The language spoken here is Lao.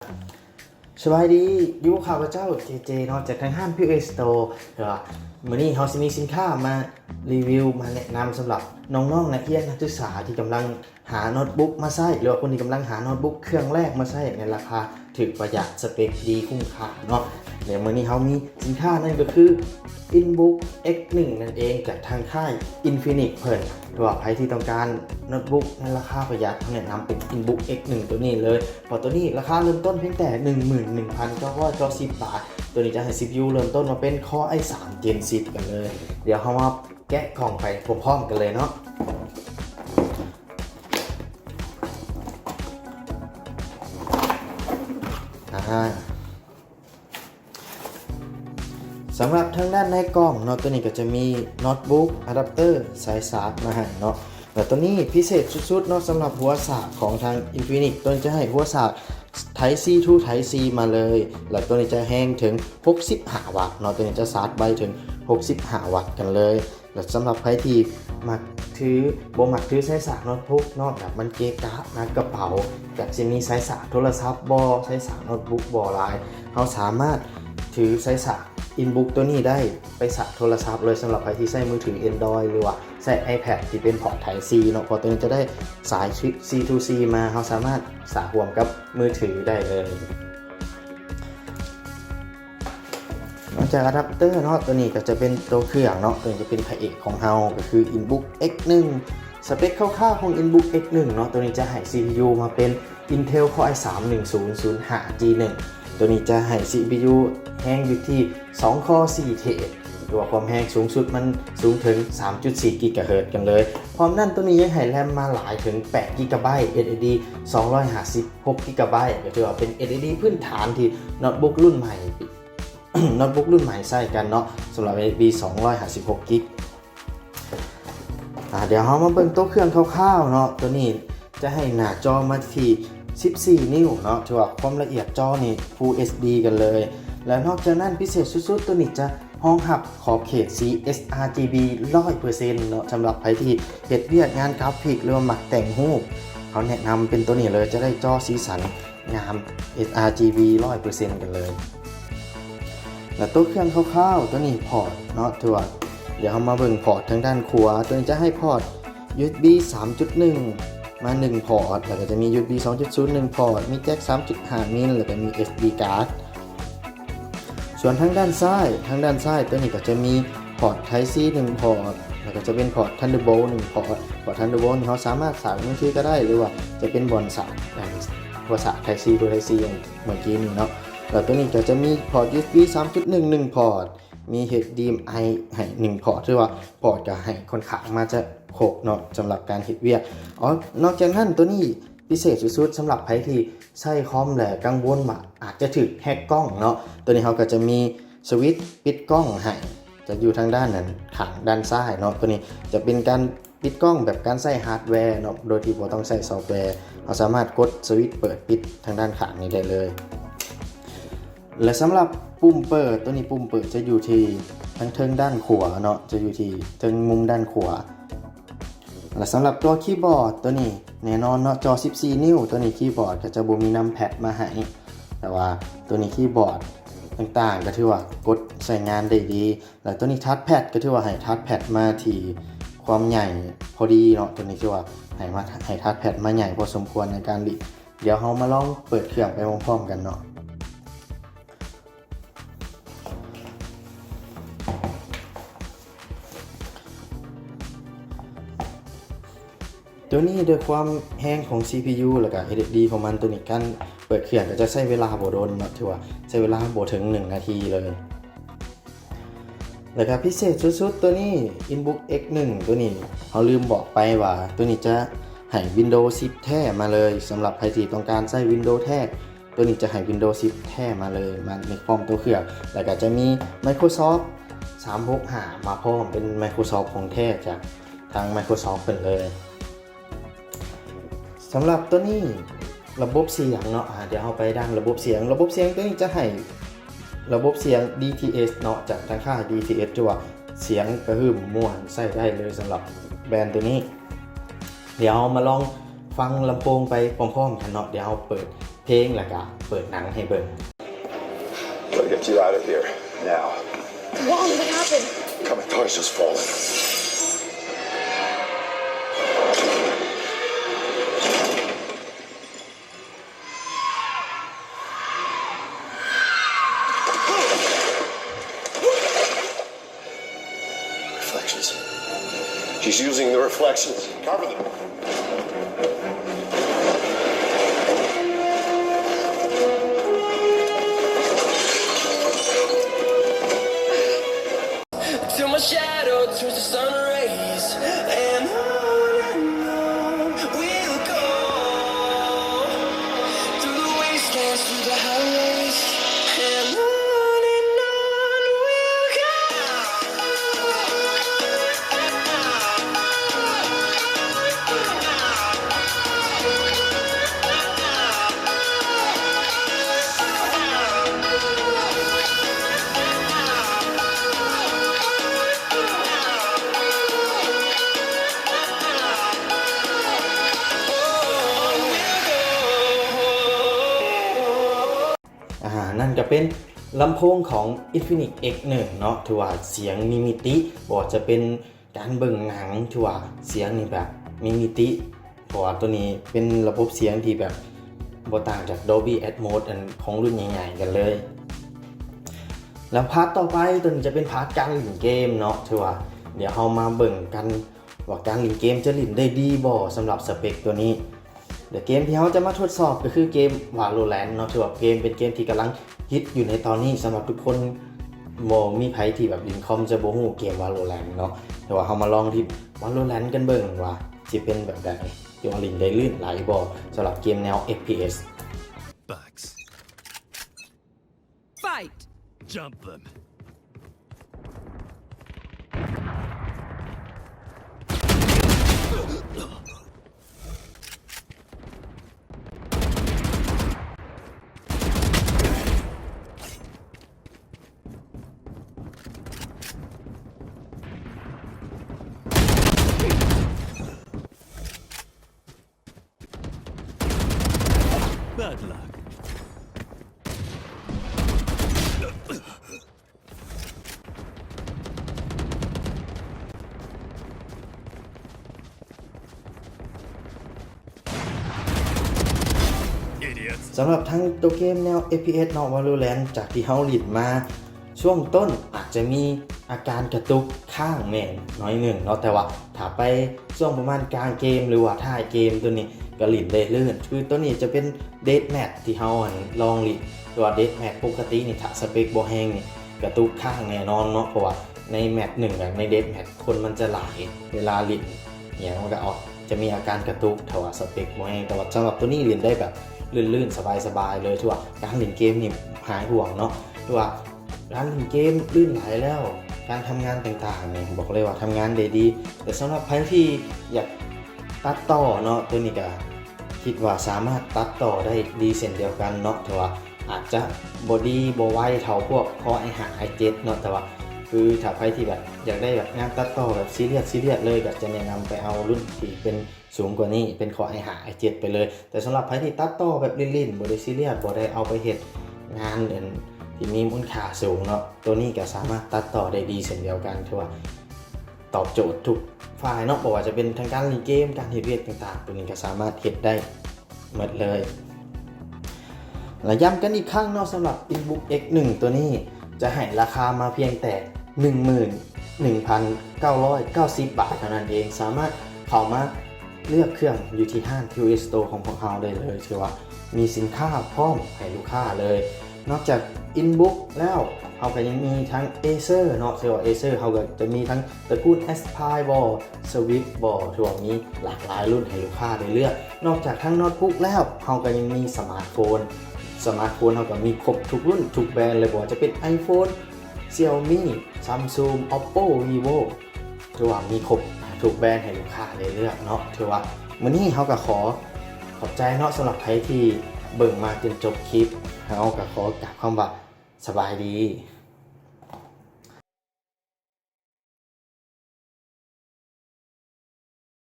ສະບາຍດີ ຢູ່ກັບຂ້າພະເຈົ້າ ເຈເຈ ເນາະ ຈາກທາງຮ້ານ PUA Store ແຕ່ວ່າມື້ນີ້ເຮົາຊິມີສິນຄ້າມາຣີວິວ ມາແນະນຳສຳລັບນ້ອງໆ ນັກຮຽນ ນັກສຶກສາທີ່ກຳລັງຫາໂນ້ດບຸກມາໃຊ້ ຫຼືວ່າຄົນທີ່ກຳລັງຫາໂນ້ດບຸກເຄື່ອງແລກມາໃຊ້ໃນລາຄາຖືກປະຢັດ ສະເປັກດີ ຄຸ້ມຄ່າເນາະ. ແລະ ມື້ນີ້ເຮົາມີສິນຄ້ານັ້ນກໍຄື Inbook X ໜຶ່ງ ນັ້ນເອງ ຈາກທາງຄ້າຍ Infinix ເພິ່ນ. ເພາະວ່າໃຜທີ່ຕ້ອງການໂນ້ດບຸກໃນລາຄາປະຢັດ ເຮົາແນະນຳເປັນ Inbook X ໜຶ່ງ ຕົວນີ້ເລີຍ ເພາະຕົວນີ້ລາຄາເລີ່ມຕົ້ນພຽງແຕ່ ໜຶ່ງໝື່ນໜຶ່ງພັນເກົ້າຮ້ອຍເກົ້າສິບບາດ. ຕົວນີ້ຈະໃຫ້ ຊີພີຢູ ເລີ່ມຕົ້ນມາເປັນ Core i ສາມ Gen ສິບ ກັນເລີຍ. ດຽວເຮົາມາແກະກ່ອງໄປພ້ອມໆ ກັນເລີຍເນາະ. ອາ ສຳລັບທາງດ້ານໃນກ່ອງເນາະ ຕົວນີ້ກໍຈະມີໂນ້ດບຸກ, ອາດັບເຕີ, ສາຍຊາດມາໃຫ້ເນາະ. ແລ້ວຕົວນີ້ພິເສດສຸດໆ ເນາະ ສຳລັບຫົວສາກຂອງທາງ Infinix ຕົວນີ້ຈະໃຫ້ຫົວສາກ Type C to Type C ມາເລີຍ. ແລ້ວຕົວນີ້ຈະແຮງເຖິງຫົກສິບຫ້າວັດເນາະ ຕົວນີ້ຈະຊາດໄວເຖິງຫົກສິບຫ້າວັດກັນເລີຍ. ແລ້ວສຳລັບໃຜທີ່ມັກຖື ບໍ່ມັກຖືສາຍສາກໂນ້ດບຸກເນາະ ແບບມັນເກະກະໜັກກະເປົາ ຢາກຊິມີສາຍສາກໂທລະສັບບໍ່ ສາຍສາກໂນ້ດບຸກບໍ່ຫຼາຍ ເຮົາສາມາດຖືສາຍສາກ Inbook ຕົວນີ້ໄດ້ໄປສາກໂທລະສັບເລີຍ. ສຳລັບໃຜທີ່ໃຊ້ມືຖື Android ຫຼືວ່າໃຊ້ iPad ທີ່ເປັນພອດ Type C ເນາະ ເພາະຕົວນີ້ຈະໄດ້ສາຍ C to C ມາ ເຮົາສາມາດສາກຮ່ວມກັບມືຖືໄດ້ເລີຍ. ນອກຈາກອາດັບເຕີເນາະ ຕົວນີ້ກໍຈະເປັນຕົວເຄື່ອງເນາະ ຕົວນີ້ຈະເປັນພະເອກຂອງເຮົາ ກໍຄື Inbook X ໜຶ່ງ. ສະເປັກຄ່າວໆຂອງ Inbook X ໜຶ່ງ ເນາະ ຕົວນີ້ຈະໃຫ້ ຊີພີຢູ ມາເປັນ Intel Core i ສາມ ໜຶ່ງສູນສູນຫ້າ G ໜຶ່ງ. ຕົວນີ້ຈະໃຫ້ ຊີພີຢູ ແຮງຢູ່ທີ່ສອງຄໍ ສີ່ເທດ ຫຼືວ່າຄວາມແຮງສູງສຸດມັນສູງເຖິງສາມຈຸດສີ່ກິກະເຮີດກັນເລີຍ. ພ້ອມນັ້ນ ຕົວນີ້ຍັງໃຫ້ແຣມມາຫຼາຍເຖິງແປດກິກະໄບ SSD ສອງຮ້ອຍຫ້າສິບ ຫົກກິກະໄບ ກໍຖືວ່າເປັນ SSD ພື້ນຖານທີ່ໂນ້ດບຸກລຸ້ນໃໝ່ ໂນ້ດບຸກລຸ້ນໃໝ່ໃຊ້ກັນເນາະ ສຳລັບ SSD ສອງຮ້ອຍຫ້າສິບຫົກກິກ. ອາ ດຽວເຮົາມາເບິ່ງໂຕເຄື່ອງຄ່າວໆເນາະ ໂຕນີ້ຈະໃຫ້ໜ້າຈໍມາທີ່ສິບສີ່ນິ້ວເນາະ ຖືວ່າຄວາມລະອຽດຈໍນີ້ Full HD ກັນເລີຍ. ແລະ ນອກຈາກນັ້ນ ພິເສດສຸດໆ ໂຕນີ້ຈະ ຮອງຮັບຂອບເຂດສີ sRGB ຮ້ອຍເປີເຊັນເນາະ. ສຳລັບໃຜທີ່ເຮັດວຽກງານກຣາຟິກ ຫຼືວ່າມັກແຕ່ງຮູບ ເຮົາແນະນຳເປັນໂຕນີ້ເລີຍ ຈະໄດ້ຈໍສີສັນງາມ sRGB ຮ້ອຍເປີເຊັນກັນເລີຍ. ແລະ ໂຕເຄື່ອງຄ່າວໆ ໂຕນີ້ພອດເນາະ ຖືວ່າ ດຽວເຮົາມາເບິ່ງພອດທາງດ້ານຂວາ ໂຕນີ້ຈະໃຫ້ພອດ USB ສາມຈຸດໜຶ່ງ ມາໜຶ່ງພອດ ແລ້ວກໍຈະມີ USB ສອງຈຸດສູນ ໜຶ່ງພອດ ມີແຈັກ ສາມຈຸດຫ້າມິນ ແລ້ວກໍມີ SD card. ສ່ວນທາງດ້ານຊ້າຍ ທາງດ້ານຊ້າຍໂຕນີ້ກໍຈະມີພອດ Type C ໜຶ່ງພອດ ແລ້ວກໍຈະເປັນພອດ Thunderbolt ໜຶ່ງພອດ. ພອດ Thunderbolt ນີ້ເຮົາສາມາດສາກມືຖືກໍໄດ້ ຫຼືວ່າຈະເປັນບ່ອນສາກ ອ່າ ພວກສາກ Type C to Type C ຢ່າງເມື່ອກີ້ນີ້ເນາະ. ແລ້ວໂຕນີ້ກໍຈະມີພອດ USB ສາມຈຸດໜຶ່ງ ໜຶ່ງພອດ ມີ HDMI ໃຫ້ໜຶ່ງພອດ ຖືວ່າພອດກໍໃຫ້ຄ່ອນຂ້າງມາຈະຄົບເນາະ ສຳລັບການເຮັດວຽກ. ອໍ ນອກຈາກນັ້ນ ໂຕນີ້ພິເສດສຸດໆ ສຳລັບໃຜທີ່ໃຊ້ຄອມແລ້ວກັງວົນວ່າອາດຈະຖືກແຮັກກ້ອງເນາະ ໂຕນີ້ເຮົາກໍຈະມີສະວິດປິດກ້ອງໃຫ້ ຈະຢູ່ທາງດ້ານນັ້ນ ຂ້າງດ້ານຊ້າຍເນາະ. ໂຕນີ້ຈະເປັນການປິດກ້ອງແບບການໃຊ້ຮາດແວເນາະ ໂດຍທີ່ບໍ່ຕ້ອງໃຊ້ຊອບແວ. ເຮົາສາມາດກົດສະວິດເປີດປິດທາງດ້ານຂ້າງນີ້ໄດ້ເລີຍ. ແລະ ສຳລັບປຸ່ມເປີດ ໂຕນີ້ປຸ່ມເປີດຈະຢູ່ທີ່ທາງເທິງດ້ານຂວາເນາະ ຈະຢູ່ທີ່ເທິງມຸມດ້ານຂວາ. ແລະ ສຳລັບຕົວຄີບອດໂຕນີ້ ແນ່ນອນເນາະ ຈໍສິບສີ່ນິ້ວ ໂຕນີ້ຄີບອດກໍຈະບໍ່ມີນຳແພັດມາໃຫ້ ແຕ່ວ່າໂຕນີ້ຄີບອດຕ່າງໆ ກໍຖືວ່າກົດໃຊ້ງານໄດ້ດີ. ແລະ ໂຕນີ້ທັດແພັດ ກໍຖືວ່າໃຫ້ທັດແພັດມາທີ່ຄວາມໃຫຍ່ພໍດີເນາະ ໂຕນີ້ຖືວ່າໃຫ້ມາ ໃຫ້ທັດແພັດມາໃຫຍ່ພໍສົມຄວນໃນການລີດ. ດຽວເຮົາມາລອງເປີດເຄື່ອງໄປພ້ອມໆກັນເນາະ. ໂຕນີ້ດ້ວຍຄວາມແຮງຂອງ ຊີພີຢູ ແລ້ວກະ SSD ຂອງມັນ ໂຕນີ້ການເປີດເຄື່ອງກໍຈະໃຊ້ເວລາບໍ່ດົນເນາະ ຖືວ່າໃຊ້ເວລາບໍ່ເຖິງໜຶ່ງນາທີເລີຍ. ແລ້ວກໍພິເສດສຸດໆ ໂຕນີ້ Inbook X ໜຶ່ງ ໂຕນີ້ເຮົາລືມບອກໄປວ່າ ໂຕນີ້ຈະໃຫ້ Windows ສິບແທ້ມາເລີຍ. ສຳລັບໃຜທີ່ຕ້ອງການໃຊ້ Windows ແທ້ ໂຕນີ້ຈະໃຫ້ Windows ສິບແທ້ມາເລີຍ ມາໃນພ້ອມໂຕເຄື່ອງ ແລ້ວກໍຈະມີ Microsoft ສາມຫົກຫ້າ ມາພ້ອມ ເປັນ Microsoft ຂອງແທ້ຈາກທາງ Microsoft ເພິ່ນເລີຍ. ສຳລັບໂຕນີ້ ລະບົບສຽງເນາະ ອາ ດຽວເຮົາໄປດ້ານລະບົບສຽງ. ລະບົບສຽງໂຕນີ້ຈະໃຫ້ລະບົບສຽງ ດີທີເອັສ ເນາະ ຈາກທາງຄ້າຍ ດີທີເອັສ ຖືວ່າສຽງກະຫຶ່ມມ່ວນໃຊ້ໄດ້ເລີຍສຳລັບແບຣນໂຕນີ້. ດຽວເຮົາມາລອງຟັງລຳໂພງໄປພ້ອມໆກັນເນາະ. ດຽວເຮົາເປີດ ເພງ ແລ້ວກະເປີດໜັງໃຫ້ເບິ່ງ. Gotta get you out of here now. Why? What happened? Come, my car's just falling. Reflections. She's using the reflections. Cover them. Till my shadow turns to sun rays, and on and on we'll go, through the wastelands, through the highways, and on and on we'll go. ອ່າ ນັ້ນກະເປັນລຳໂພງຂອງ Infinix ເອັກ ໜຶ່ງ ເນາະ ຖືວ່າສຽງມີມິຕິ ບໍ່ວ່າຈະເປັນການເບິ່ງໜັງ ຖືວ່າສຽງນີ້ແບບມີມິຕິ ເພາະວ່າໂຕນີ້ເປັນລະບົບສຽງທີ່ແບບບໍ່ຕ່າງຈາກ Dolby Atmos ອັນຂອງລຸ້ນໃຫຍ່ໆກັນເລີຍ. ແລ້ວພາດຕໍ່ໄປ ໂຕນີ້ຈະເປັນພາດການຫຼິ້ນເກມເນາະ ຖືວ່າດຽວເຮົາມາເບິ່ງກັນວ່າການຫຼິ້ນເກມຈະຫຼິ້ນໄດ້ດີບໍ່ສຳລັບສະເປັກໂຕນີ້. ແລະ ເກມທີ່ເຮົາຈະມາທົດສອບກໍຄືເກມ Valorant ເນາະ ຖືວ່າເກມ ເປັນເກມທີ່ກຳລັງຮິດຢູ່ໃນຕອນນີ້ ສຳລັບທຸກຄົນ ບໍ່ມີໃຜທີ່ແບບຫຼິ້ນຄອມຈະບໍ່ຮູ້ເກມ Valorant ເນາະ ແຕ່ວ່າເຮົາມາລອງຫຼິ້ນ Valorant ກັນເບິ່ງວ່າຊິເປັນແບບໃດ ຫຼືວ່າຫຼິ້ນໄດ້ລື່ນໄຫຼບໍ່ ສຳລັບເກມແນວ FPS. Bugs. Fight! Jump them. Bad luck. ສຳລັບທັງໂຕເກມແນວ FPS ເນາະ Valorant ຈາກທີ່ເຮົາຫຼິ້ນມາ ຊ່ວງຕົ້ນອາດຈະມີອາການກະຕຸກຄ້າງແດ່ໜ້ອຍໜຶ່ງເນາະ ແຕ່ວ່າຖ້າໄປຊ່ວງປະມານກາງເກມ ຫຼືວ່າທ້າຍເກມ ໂຕນີ້ກໍຫຼິ້ນໄດ້ລື່ນ ຄືໂຕນີ້ຈະເປັນ Deathmatch ທີ່ເຮົາ ອັນ ລອງຫຼິ້ນ ແຕ່ວ່າ Deathmatch ປົກກະຕິນີ້ ຖ້າສະເປັກບໍ່ແຮງນີ້ ກະຕຸກຄ້າງແນ່ນອນເນາະ ເພາະວ່າໃນແມັດໜຶ່ງ ແບບໃນ Deathmatch ຄົນມັນຈະຫຼາຍ ເວລາຫຼິ້ນຫຍັງມັນກໍອອກ ຈະມີອາການກະຕຸກ ຖ້າວ່າສະເປັກບໍ່ແຮງ ແຕ່ວ່າສຳລັບໂຕນີ້ຫຼິ້ນໄດ້ແບບລື່ນໆ ສະບາຍໆ ເລີຍ ຖືວ່າການຫຼິ້ນເກມນີ້ຫາຍຫ່ວງເນາະ ຖືວ່າການຫຼິ້ນເກມລື່ນໄຫຼແລ້ວ ການທຳງານຕ່າງໆນີ້ ບອກເລີຍວ່າທຳງານໄດ້ດີ ແຕ່ສຳລັບໃຜທີ່ຢາກຕັດຕໍ່ເນາະ ໂຕນີ້ກະຄິດວ່າສາມາດຕັດຕໍ່ໄດ້ດີເຊັ່ນດຽວກັນເນາະ ແຕ່ວ່າ ອາດຈະບໍ່ດີບໍ່ໄວເທົ່າພວກ Core i ຫ້າ i ເຈັດເນາະ ແຕ່ວ່າຄືຖ້າໃຜທີ່ແບບຢາກໄດ້ແບບງານຕັດຕໍ່ແບບຊີຣຽສໆ ເລີຍ ກໍຈະແນະນຳໄປເອົາລຸ້ນທີ່ເປັນສູງກວ່ານີ້ ເປັນ Core i ຫ້າ i ເຈັດໄປເລີຍ ແຕ່ສຳລັບໃຜທີ່ຕັດຕໍ່ແບບຫຼິ້ນໆ ບໍ່ໄດ້ຊີຣຽສ ບໍ່ໄດ້ເອົາໄປເຮັດງານອັນທີ່ມີມູນຄ່າສູງເນາະ ໂຕນີ້ກໍສາມາດຕັດຕໍ່ໄດ້ດີເຊັ່ນດຽວກັນ ຖືວ່າຕອບໂຈດທຸກຝ່າຍເນາະ ບໍ່ວ່າຈະເປັນທາງການຫຼິ້ນເກມ ການເຮັດວຽກຕ່າງໆ ໂຕນີ້ກໍສາມາດເຮັດໄດ້ ໝົດເລີຍ ແລະ ຢ້ຳກັນອີກຄັ້ງເນາະ ສຳລັບ Inbook X ໜຶ່ງ ໂຕນີ້ຈະໃຫ້ລາຄາມາພຽງແຕ່ ໜຶ່ງໝື່ນໜຶ່ງພັນເກົ້າຮ້ອຍເກົ້າສິບ ບາດເທົ່ານັ້ນເອງ ສາມາດເຂົ້າມາເລືອກເຄື່ອງຢູ່ທີ່ຮ້ານ Q A Store ຂອງພວກເຮົາໄດ້ເລີຍ ຖືວ່າມີສິນຄ້າພ້ອມໃຫ້ລູກຄ້າເລີຍ ນອກຈາກ Inbook ແລ້ວ ເຮົາກໍຍັງມີທັງ Acer ເນາະ ຖືວ່າ Acer ເຮົາກໍຈະມີທັງ ຕະກູນ Aspire ບໍ Swift ບໍ ຖືວ່າມີຫຼາກຫຼາຍລຸ້ນໃຫ້ລູກຄ້າໄດ້ເລືອກ ນອກຈາກທັງໂນ້ດບຸກແລ້ວ ເຮົາກໍຍັງມີສະມາດໂຟນ ສະມາດໂຟນເຮົາກໍມີຄົບທຸກລຸ້ນທຸກແບຣນເລີຍ ບໍ່ວ່າຈະເປັນ iPhone Xiaomi Samsung Oppo Vivo ຖືວ່າມີຄົບທຸກແບຣນໃຫ້ລູກຄ້າໄດ້ເລືອກເນາະ ຖືວ່າມື້ນີ້ເຮົາກໍຂໍຂອບໃຈເນາະ ສຳລັບໃຜທີ່ເບິ່ງມາຈົນຈົບຄລິບ ເຮົາກໍຂໍກາບຄຳວ່າ ສະບາຍດີ.